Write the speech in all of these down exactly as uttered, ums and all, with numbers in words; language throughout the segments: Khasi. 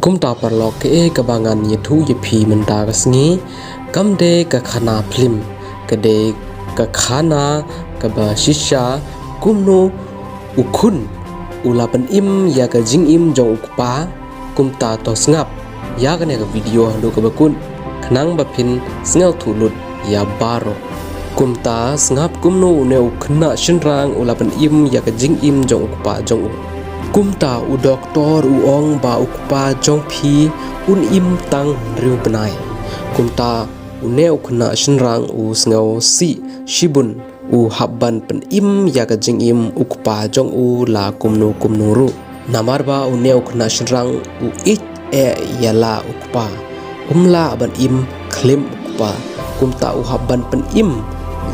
Kumta paralok, kaei kaba ngan ïathuh ïa phi mynta ka sngi kam dei ka khana phlim, ka dei ka khana kaba shisha kumno u khun u la pynim ïa ka jingim jong u kpa. Kumta to sngap ïa kane ka video haduh kaba kut khnang ba phin sngewthuh lut ïa baroh. Kumta sngap kumno une u khynnah shynrang u la pynim ïa ka jingim jong u kpa jong u. Kumta u doktor u ong ba u kpa jong phi un im tang hynriew bnai. Kumta une u khynnah shynrang u sngewsih shibun, u hap ban pynim ïa ka jingim u kpa jong u la kumno kumno ruh. Namar ba une u khynnah shynrang u ïeit eh ïa la u kpa, um lah ban im khlem u kpa. Kumta u hap ban pynim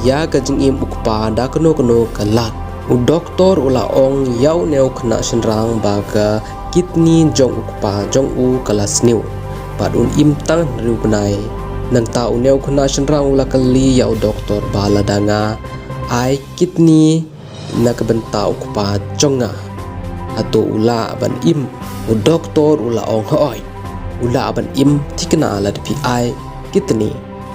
ïa ka jingim u kpa da kano kano ka lad. U doktor u la ong ïa une u khynnah shynrang ba ka kidney jong u kpa jong u ka la sniew bad un im tang hynriew bnai. Nangta une u khynnah shynrang u la kylli ïa u doktor ba lada nga ai kidney na ka bynta u kpa jong nga, hato u lah ban im? U doktor u la ong hooid, u lah ban im thikna lada phi ai kidney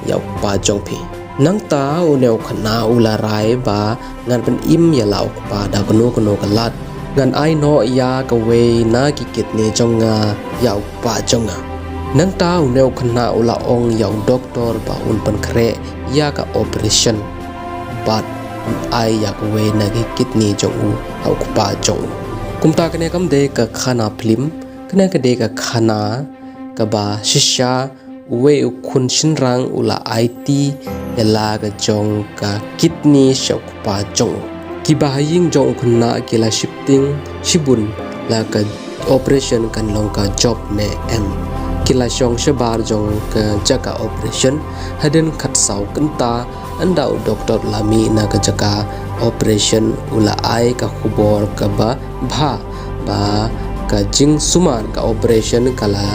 ïa u kpa jong phi. Nangta une u khynnah u la rai ba ngan pynim ïa la u kpa da kano kano ka lad. Ngan ai noh ïa kawei na ki kidney jong nga ïa u kpa jong nga. Nangta une u khynnah u la ong ïa u doktor ba un pynkhreh ïa ka operation bad un ai ïa kawei na ki kidney jong u ha u kpa jong u. Kumta kane kam dei ka khana phlim, kane ka dei ka khana kaba shisha uwei u khun shynrang u la aiti ïa la ka jong ka kidney sha u kpa jong u. Kiba ha ïing jong u khynnah ki la sheptieng shibun la ka operation kan long ka jop ne em. Ki la shong shabar jong ka jaka operation hadien khatsaw kynta. Ynda u doktor u la mih na ka jaka operation u la ai ka khubor kaba bha ba ka jingsumar ka operation ka la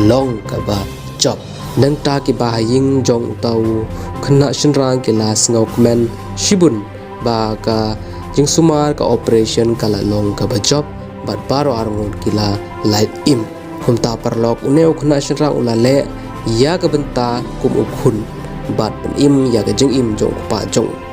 long kaba jop. Nangta kiba ha ïing jong uta u khynnah shynrang ki la sngewkmen shibun ba ka jingsumar ka operation ka la long kaba jop bad baroh arngut ki la lait im. Kumta paralok, une u khynnah shynrang u la leh ïa ka bynta kum u khun bad pynim ïa ka jingim jong u kpa jong u.